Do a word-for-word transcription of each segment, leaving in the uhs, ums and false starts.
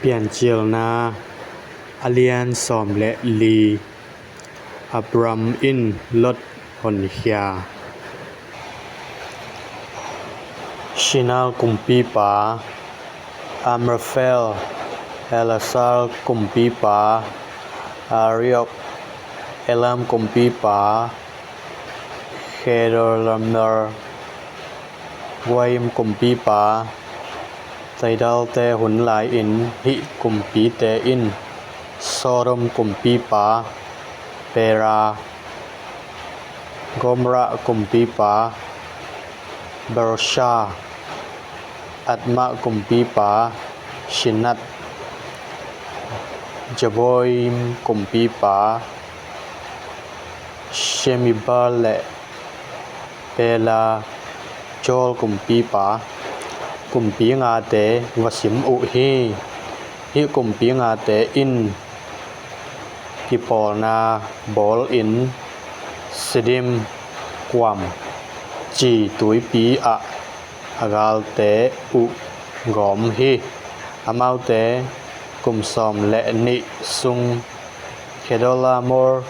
Piancilna a lian sawm le li. Abram in Lot honkhia. Shinar kumpipa Amrafel, Ellasar kumpipa Ariok, Elam kumpipa Khedorlaomer, Goim kumpipa Tidal te hun lai-in hih kumpite in Sodom kumpipa Bera, Gomorrah kumpipa Birsha, Admah kumpipa Shinab, Zeboiim kumpipa Shemeber le Bela, Zoar kumpipa, kumpi ngate va sim uh hi. Hih kumpi ngate in kipawlna bawlin Siddim kuam ci tuipi ah a galte uh gawm hi. Amaute kum sawm le nih sung Khedorlaomer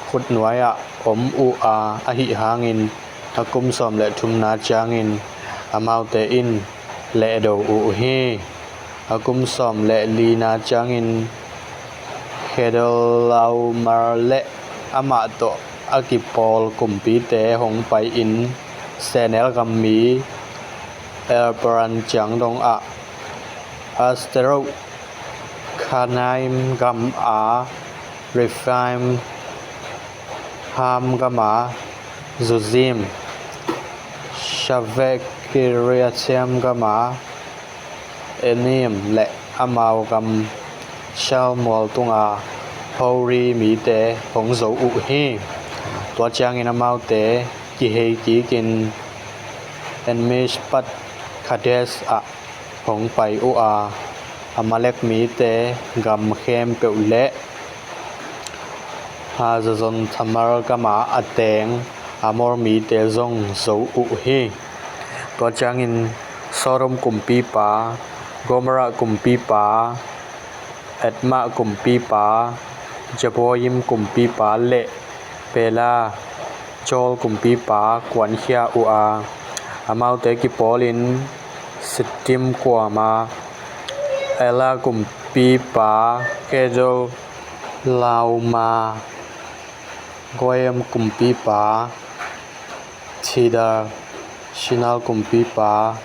khutnuai-ah om uh a, ahih hangin a kum sawm le thumna ciangin amaute in lehdo uh hi. A kum sawm le lina ciangin Khedorlaomer le amah tawh a kipawl kumpite hong pai-in sehnel gam mi Elparan ciang dongah Ashteroth, Karnaim gama Rephaim, Ham gama Zuzim, Shaveh-kiriathaim gama Enaim le amau gam Shalmual tunga Hori mite hong zo uh hi. Tua ciangin amaute kihei kikin En-mishpat Kadesh ah hong pai uh a, Amalek mite gam khempeuh le Hazazon Tamar gama a teng Amor mite zong zo uh hi. Tua ciangin Sodom kumpipa, Gomorrah kumpipa, Admah kumpipa, Zeboiim kumpipa le Bela, Zoar kumpipa kuankhia uh a, amaute kipawlin Siddim kuama Ela kumpipa Khedorlaomer, Goim kumpipa Tidal, Shinar kumpipa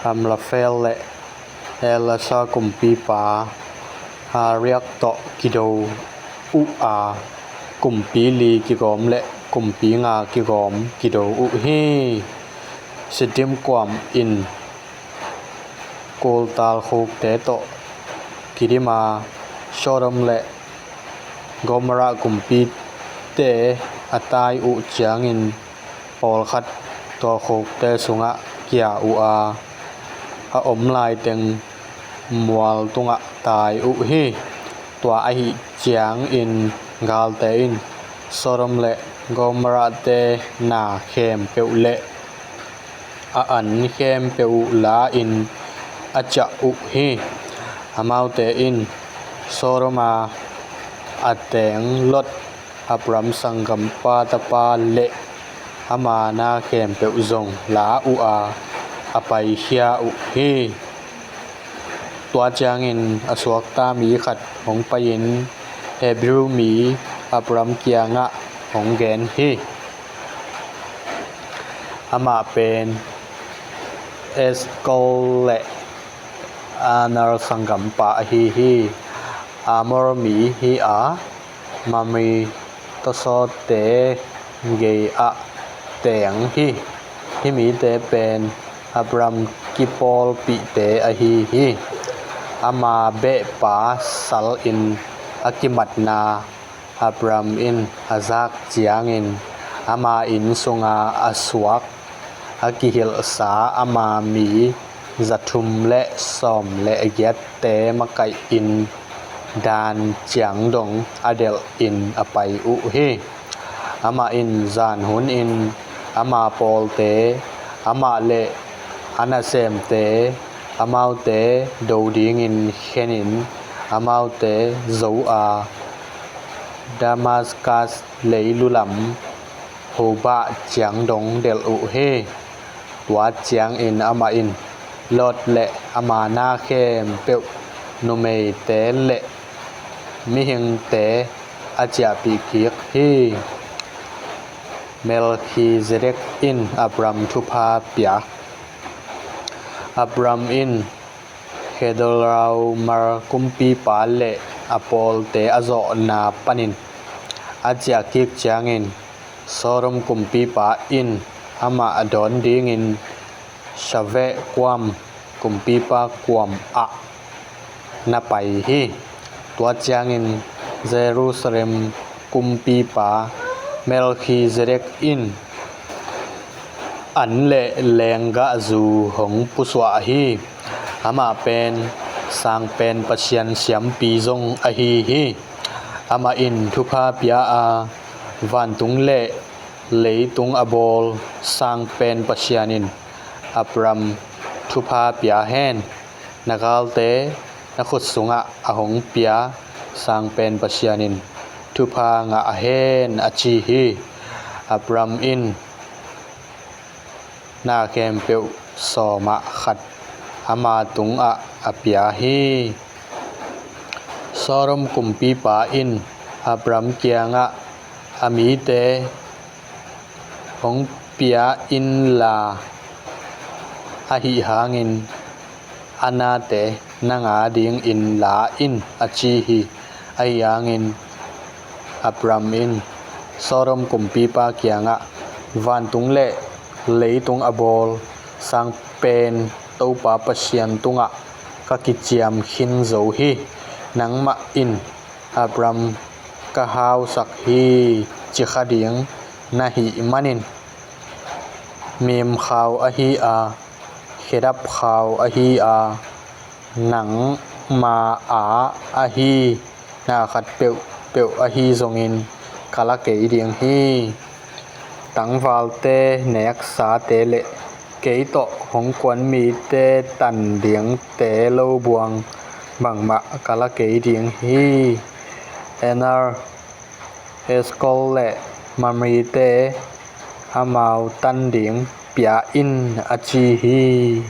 Amrafel le Ellasar kumpipa Ariok tawh kido uh a, kumpi li kigawm le kumpi nga kigawm kido uh hi. Siddim kuam in kultal khukte tawh kidim a, Sodom le Gomorrah kumpite a tai uh ciangin pawlkhat tua khukte sungah kia uh a, a om laiteng mual tungah tai uh hi. Tua ahih ciangin galte in Sodom le Gomorrah-te na khempeuh le a an khempeuh uh la-in a ciah uh hi. Amaute in Sodom a a teng Lot, Abram sanggampa tapa le ama na khempeuh zong la uh a, a paikhia uh hi. Tua ciangin a suakta mi khat hong pai-in Hebrew mi Abram kiangah hong gen hi. Amah pen Eshkol le Aner sanggampa ahi hi. Amor mi hi a, Mamre tawsawte gei-ah teng hi. Hih mite pen Abram kipawlpihte ahi hi. Ama behpa salin a kimatna Abram in a zak ciangin ama inn sunga a suak a kihilhsa ama mi zathum le sawm le giatte makaihin Dan ciang dong a delhin a pai uh hi. Amah in zan hunin ama pawlte, amah le a nasemte, amaute do dingin khenin amaute zo a, Damaskas leilu lam Hobah ciang dong delh uh hi. Tua ciangin amah in Lot le ama na khempeuh, numeite le mihingte a ciahpih kik hi. Melkhizedek in Abram thupha pia. Abram in Khedorlaomer kumpipa le a pawlte a zawhna panin a ciahkik ciangin, Sodom kumpipa in amah a dawn dingin Shaveh kuam, kumpipa kuam ah na pai hi. Tua ciangin Jerusalem kumpipa Melkhizedek in an le lenggahzu hong pusuah hi. Amah pen sangpen Pasian siampi zong ahi hi. Amah in thupha pia a, vantung le leitung a bawl sangpen Pasian in Abram thupha pia hen. Na galte na khut sungah a hong pia sangpen Pasian in thupha ngah hen, a ci hi. Abram in na khempeuh sawmah khat ama tungah a pia hi. Sodom kumpipa in Abram kiangah a mite hong pia inla, ahi hangin a nate nang a dingin la in, a ci hi. Ahi hangin Abram in Sodom kumpipa kiangah, vantung le leitung a bawl sangpen Topa Pasian tungah ka kiciam khin zo hi. Nangmah in Abram ka hausak hi, ci kha ding na hih manin, mim khau ahi a, khedap khau ahi a, nangma a ahi na khat peuhpeuh ahi zongin ka la kei ding hi. Tangvalte, neksate le kei tawh hong kuan mite tan dingte lo buang bangmah ka la kei ding hi. Aner, Eskol le Mamrete amau tan ding pia in, a ci hi.